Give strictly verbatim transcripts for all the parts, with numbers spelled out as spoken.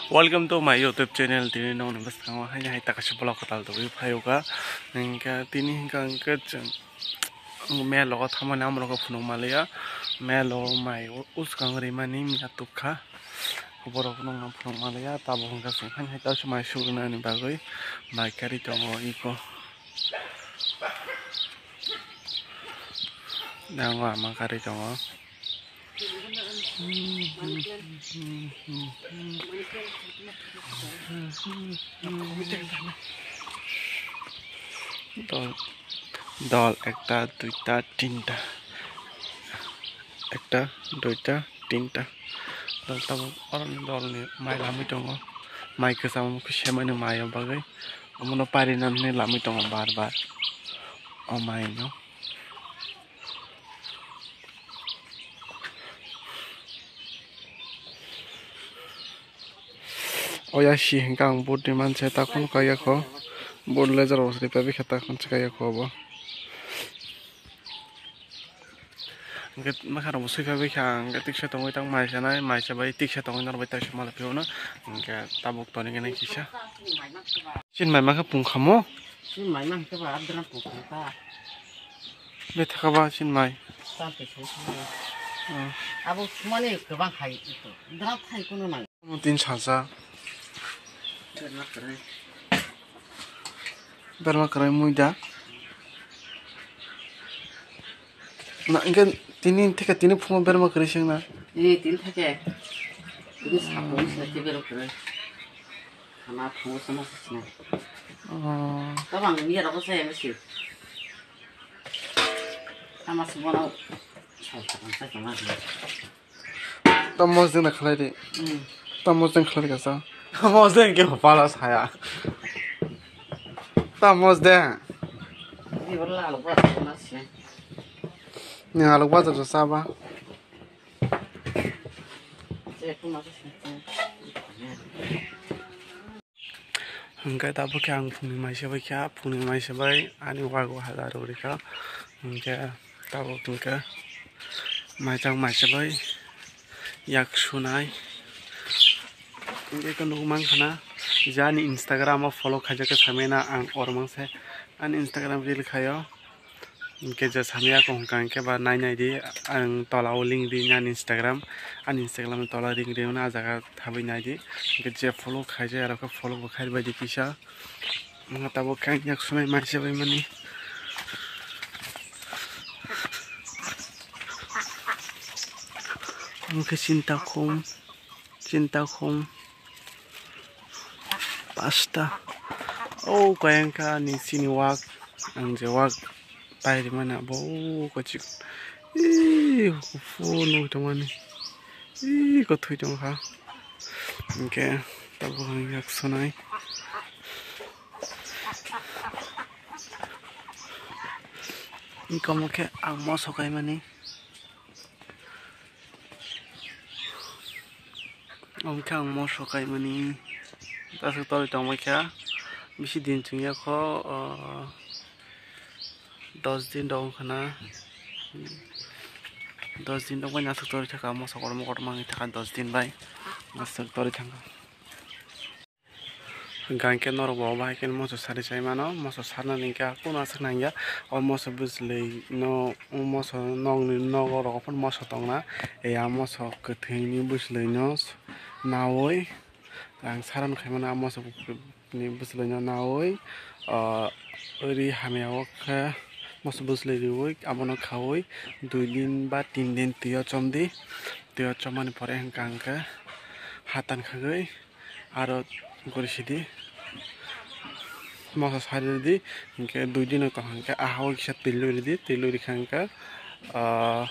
Welcome to my YouTube channel. Tini nokni bwskango haino hai takasa vlog kwtal tubui phaio kha. Hwnkhe tini hwnkha hwnkhe chwng mel rogo thamani amrok phunuk maliya. Mel o mai uskang rimani miya tukha. Borok nokno phunuk maliya. Tabuk hwnkha chwng haino hai taksa mai sugrinani bagwi mai kari tongo iko. Nango ama kari tongo. Dol, dol ekta, duita, tinta. Ekta, duita, tinta. Dol tabuk oroni dolni mai lamwi tongo. Mai kwcham khe semani mai o bagwi. Omono parinani lamwi tongo bar bar. O mai no. Oya si hwnkha ang board ni manse takhun kaiya kho. Board ledger o sri pabi khe takhun se kaiya kho obo. Hwnkhe makharok bo swi pabi kha ang hwnkhe tiksa tongwi tang mai sanai mai sabai tiksa tongwi norbai taisa malai phiyokno hwnkhe tabuk toni gwnang kisa. Chini mai makha pungkhamo. Chini mai mankhe ba adra pungkham ta. Bethakaba chini mai. Tante sung sung. Hmm. Abo sumani kwbang hai ito. Dra thai kuno nang. Tin salsa. Berma kwrwi. Berma kwrwi muida. Na, hwnkhe tini theke tini phungo berma kwrwi se wngna? Ee, tini theke. Tini saphuru se theke berma kwrwi. Khana phungo se masa sinai. Oh. Tabang miya rogo se masi. Tama se bono. Sal sakang sakang ma. Tamo jeng na khlai di. Hmm. Tamo jeng khlai di kasa. Tamo jeng ke pala saya. Tamo jeng. Ni wala alok ba na se. Ni alok ba to sa ba. Hwnkhe tabuk khe ang phungni mai se bai kha, phungni mai se bai ani wago hajar rw rikha. Hwnkhe tabuk hwnkhe maichang mai se bai yak sunai. Hwnkhe khe nukmankha na je ani Instagram o follow khaijak khe samina ang ormang se ani Instagram reel khaio. Hwnkhe je samya kong hwnkha hwnkhe ba nai nai di, ang tola o link ri ani Instagram, ani Instagram ni tola link ri mano, ah jaga thabwi nai di. Hwnkhe je follow khaijak, aro khe follow bo khai bai di kisa. Wngkha tabuk khe ang yak sunai mai se bai mani. Omo khe sinta khum. Chinta khum pasta. O kayang kha ni chini wak, ang je wak tai rimani abo o kochik. Ih, kuphur nugui tongmani. Ih, kothui tongkha. Hwnkhe tabuk ang yak sunai. Wngkha omo khe ang moso kaimani. Omo khe ang moso kaimani aswk torwi tongbai kha. Bisi din chwng ya kho, o, dos din rok wngkha na. Dos din rok bai aswk torwi thangkha, moso kotorma kotorma wngwi thangkha dos din bai aswk torwi thangkha. Hwnkha hwnkhe norok bo bahai khe moso sari sai mano, moso sarnani hwnkhe kunu aswk nangya. O moso bwchwlwi no, o moso nokni nogo rok phano moso tongna, ya moso kwthwini bwchwlwi no nawi ang saran khaimano, a moso ni bwchwlwi no nawi, ah, ri hamya o khe moso bwchwlwi riwi abono khawi dui din ba tin din twi o chomdi, twi o chomani pore hwnkha hwnkhe hatan khagwi. Aro gori sidi moso sari rwdi, hwnkhe dui dino tong hwnkhe aha o kisa twi lwi rwdi, twi lwi rwkha hwnkhe, ah,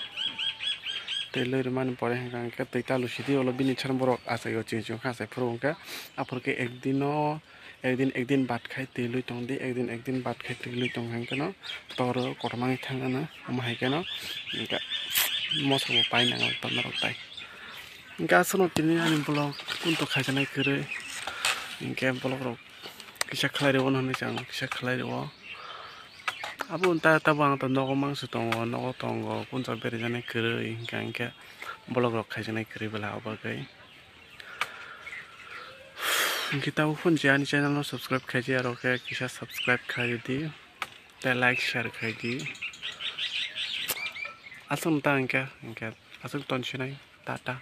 twi lwi rwmani pore hwnkha hwnkhe twi ta lwi sidi, ulo bini chwng borok achai o chini chini khe achai phuru hwnkhe aphuru khe ek dino, ek din ek din bad khai twi lwi tongdi, ek din ek din bad khai twi lwi tong hwnkhe no tor o kotorma wngwi thangna omo hai kheno hwnkhe moso bo painang tor norok tai. Hwnkhe aswkno tini ani vlog kunto khaijaknai kwrwi. Hwnkhe vlog rok kisa khlai rwo hwnwi chwng kisa khlai rwo. Abo wngta tabuk ang to nogo mangso tongo, nogo tongo, kunto berajaknai kwrwi hwnkhe, hwnkhe vlog rok khaijaknai kwrwi bwla abo bagwi. Hwnkhe tabuk phone je ani channel no subscribe khaidi, aro khe kisa subscribe khaidi, tei like share khaidi. Aswk ta hwnkhe, hwnkhe aswk ton sinai, tata.